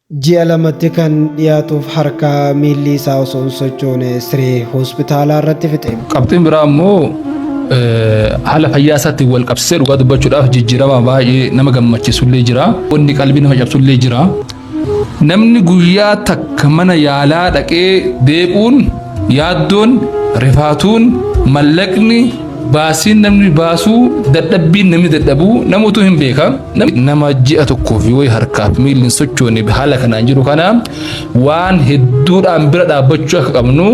Ji'a lamatti kan dhiyaatuuf harkaa miilli isaa osoo hin sochoone siree hospitaalaa irratti fixe. Qabxiin biraa immoo haala fayyaa isaatiin wal qabsiisee dhugaa dubbachuudhaaf jijjiirama baay'ee nama gammachiisullee jira. Wanni qalbii nama cabsullee jira. Namni guyyaa takka mana yaalaa dhaqee deebi'uun yaaddoon, rifaatuun, mallaqni, baasiin namni baasuu, dadhabbiin namni dadhabuu namoota hin beeka. Nama ji'a tokkoof yoo harkaaf miilli hin sochoone haala kanaan jiru kana waan hedduudhaan bira dhaabbachuu akka qabnu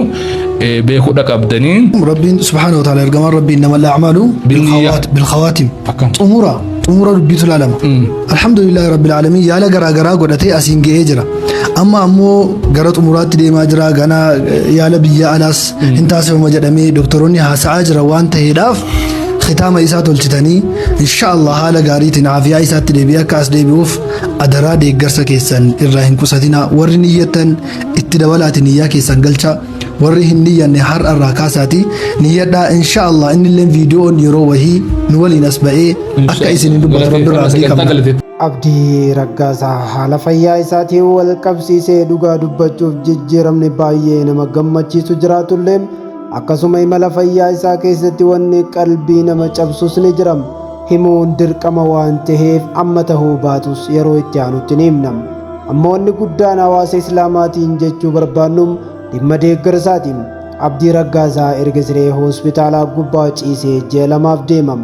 beekuudha qabdanii. Rabbiin subhaanahu wa ta'ala, ergamaan Rabbiin, nama al-a'maalu bilkhawaatim, xumura xumura dubbiitu ilaalama. Alhamdulillahi rabbil aalamiin, yaala garaagaraa godhatee asiin ga'ee jira. Amma ammoo gara xumuraatti deemaa jira. Gana yaala biyya alaas hin taasifama jedhamee doktoroonni haasa'aa jira. Waan ta'eedhaaf khitaama isaa tolchitanii, insha Allah, haala gaariitiin aafiyaa isaatti deebi'ee akka as deebi'uuf adaraa deeggarsa keessan irraa hin qusatinaa. Warri niyyattan itti dabalaati niyyaa keessan galcha. Warri hin niyyanne har'a irraa kaasaati niyyadhaa. Insha Allah, innilleen viidiyoon yeroo wahii nu waliin as ba'ee akka isin hin dubbatu Rabbi irraa abdii qabna. Abdii Raggaasaa haala fayyaa isaatiin wal qabsiisee dhugaa dubbachuuf jijjiiramni baay'ee nama gammachiisu jiraatullee, akkasuma imala fayyaa isaa keessatti wanni qalbii nama cabsus ni jira. Himuun dirqama waan ta'eef amma tahuu baatus yeroo itti aanutti ni himna. Amma wanni guddaan hawaasa Islaamaatiin jechuu barbaannu dhimma deeggarsaati. Abdii Raggaasaa erga siree hospitaalaa gubbaa ciisee ji'a 2f deema.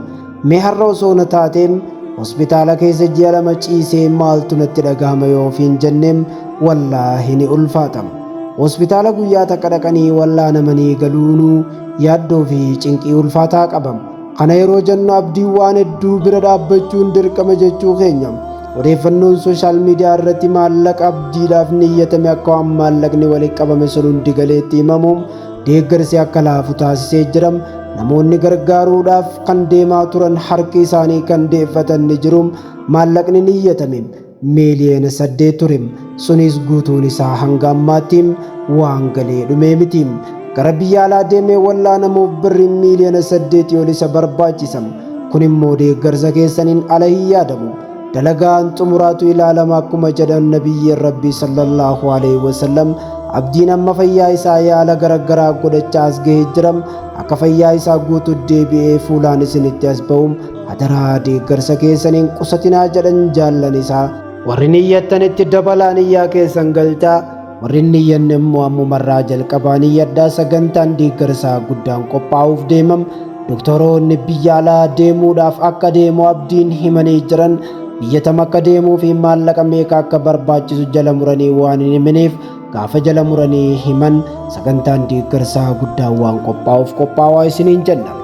Mee har'a osoo na taatee hospitaala keessa ji'a 2 ciisee maaltu natti dhagahama yoo ofiin jenneem, wallaahi ni ulfaata. Hospitaala guyyaa takka dhaqanii wallaanamanii galuunuu yaaddoo fi cinqii ulfaataa qaba. Kana yeroo jennu Abdiin waan hedduu bira dhaabbachuun dirqama jechuu keenya. Odeeffannoon social media irratti maallaqa Abdiidhaaf niyyatame akka waan maallaqni walitti qabame sun hundi galeetti himamu deeggarsi akka laafu taasisee jira. Namoonni gargaaruudhaaf kan deemaa turan harki isaanii kan deeffatan ni jiru. Maallaqni niyyatame miiliyoona 8 ture. Sunis guutuun isaa hanga ammaatti waan galee dhumee miti. Gara biyya alaa deemee wallaanamuuf birriin miiliyoona 8 ol isa barbaachisa. Kun immoo deeggarsa keessaniin ala hin yaadamu. Dalagaan xumuraatu ilaalama akkuma jedhan nabiyyiin Rabbii sallallahu alaihi wasallam. Abdiin amma fayyaa isaa yaala garagaraa godhachaa as gahee jira. Akka fayyaa isaa guutuu deebi'ee fuulaan isinitti as ba'u hadaraa deeggarsa keessaniin qusatinaa jedhan jaallan isaa. Warri niyyattanitti dabalaa niyyaa keessan galchaa. Warri niyyanne immoo ammumarraa jalqabaa niyyadhaa, sagantaan deeggarsaa guddaan qophaa'uuf deemam. Doktoroonni biyya alaa deemuudhaaf akka deemu Abdiin himanii jiran, biyya tam akka deemuu fi maallaqa meeqa akka barbaachisu jala muranii waan hin himiniif, gaafa jala muranii himan sagantaan deeggarsaa guddaan waan qophaa'uuf qophaa'aa isiniin jenna.